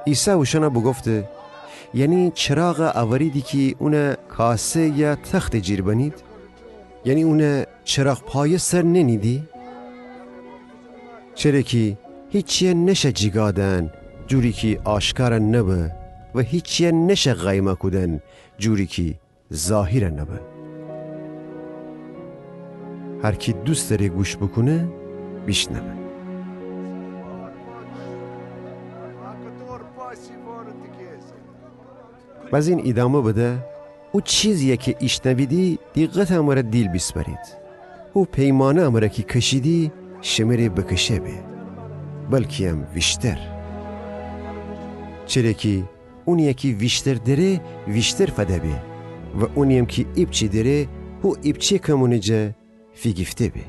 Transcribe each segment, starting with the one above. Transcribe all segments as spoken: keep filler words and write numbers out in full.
عیسی اوشأنَ بوگفته: یعنی چراغَ اوریدی کی اونَ کاسه یا تختٚ جیر بنید؟ یعنی اونَ چراغ‌پایه سر ننیدی؟ چره کی هیچیَ نشه جیگا دأن جوری کی آشکارَ نبه و هیچیَ نشه قایمَ کودن جوری کی ظاهرَ نبه. هر کی دوست دأره گوش بوکونه، بیشنوه. بزین ایدامه بده: او چیزیَ کی ایشنویدی، دیقتٚ امره دیل بیسپرید. او پیمانه امره کی کشیدی، شمره بکشه به، بلکی‌یم ویشتر. چره کی اونی‌یَ کی ویشتر دأره، ویشتر فده به و اونی‌یم کی ایپچه دأره، هو ایپچه کمونٚ جا فیگیفته به.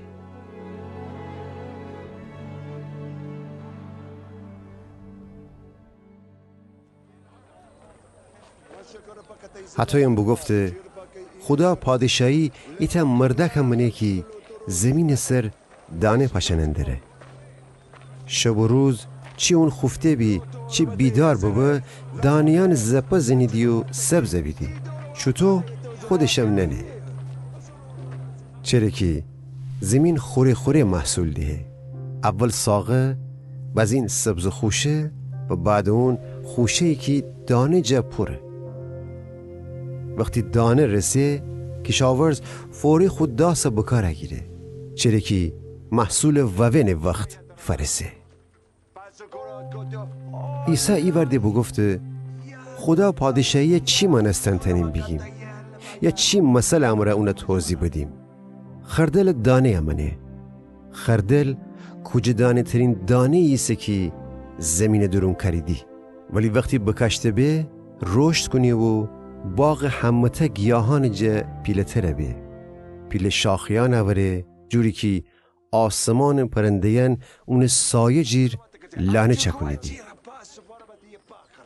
هطویم بوگفته: خودا پادشاهی ایتأ مردأکَ مأنه کی زیمینٚ سر دانه پاشأنن دره. شب و روز، چی اون خوفته بی، چی بیدار ببه، دانه‌یأن زپه زنیدی و سبزَ بیدی. چوطو؟ خودشم نأنه. چره کی زیمین خوره خوره محصول دهه. اول ساقه، بزین سبزٚ خوشه و بعد اون خوشه‌یی کی دانه جا پوره. وختی دانه رسه، کیشاورز فوری خو داسَ بکار گیره، چره کی محصولٚ ووینٚ وخت فأرسه. عیسی ایوأرده بوگفته: خودا پادشاهیَ چی مأنستن تأنیم بیگیم؟ یا چی مثلٚ امرأ اونَ توضیح بدیم؟ خردلٚ دانه‌یَ مأنه. خردل کوجه‌دانه‌ترین دانه‌یی ایسه کی زیمینٚ دورون کأریدی. ولی وختی بکاشته به، رشد کونه و باغٚ همه‌تأ گیاهأنٚ جا پیله‌تر به. پیله شاخه‌یأن اوره، جوری کی آسمانٚ پرنده‌یأن اونٚ سایه جیر لانه چأکونیدی.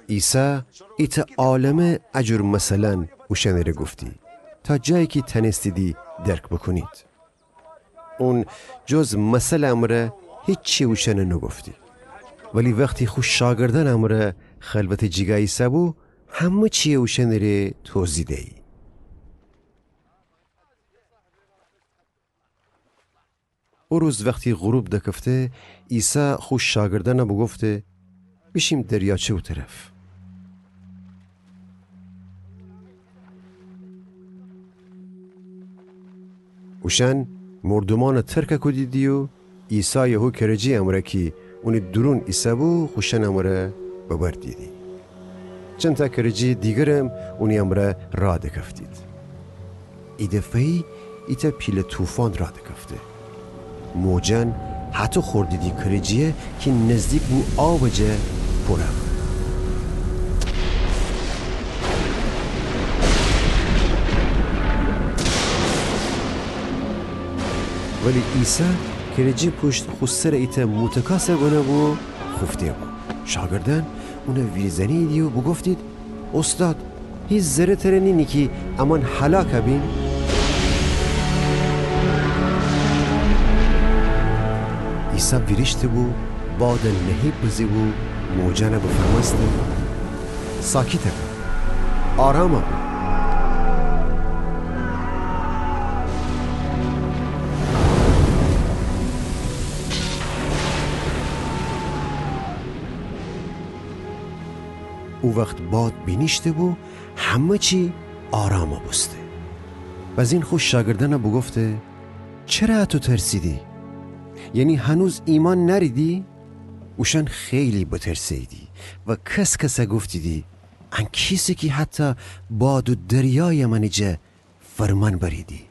عیسی ایتأ عالمه اجور مثلأن اوشأنٚره گفتی، تا جایی کی تأنستیدی درک بوکونید. اون جز مثلٚ امرأ هیچی اوشأنَ نوگفتی. ولی وختی خو شاگردأنٚ امرأ خلوتٚ جیگا ایسه‌بو، همه چیَ اوشأنٚره توضیح دیی. او روز وختی غروب دکفته، عیسی خو شاگردأنَ بوگفته: بیشیم دریاچه او طرف. اوشأن مردومأنَ ترکَ کودیدی و عیسایَ هو کرجی امرأ کی اونی دورون ایسه‌بو، خوشأنٚ امرأ ببردیدی. چندتأ کرجی دیگرم اونی امرأ راه دکفتید. ایدفه‌یی ایتأ پیله طوفان راه دکفته. موجأن هطو خوردیدی کرجیَ کی نزدیک بو آبٚ جا پورَ. ولی عیسی کرجی پوشت خو سرَ ایتأ موتکا سر بنه‌بو و خوفته‌بو. شاگردأن اونَ ویریزأنیدی و بوگفتید: اوستاد، هیچ ذره تره نینی کی امأن هلاکَ بیم؟ عیسی ویریشته‌بو، بادَ نهیب بزه‌بو، موجأنَ بفرمأسته: ساکتَ بو، آرامَ بو. او وخت باد بینیشته‌بو، همه چی آرامَ بوسته. بزین خو شاگردأنَ بوگفته: چره اَتو ترسیدی؟ یعنی هنوز ایمأن نأریدی؟ اوشأن خیلی بترسه‌ییدی و کس‌کسَ گفتیدی: ان کیسه کی حتی باد و دریایَ مأنٚ جا فرمأن بریدی.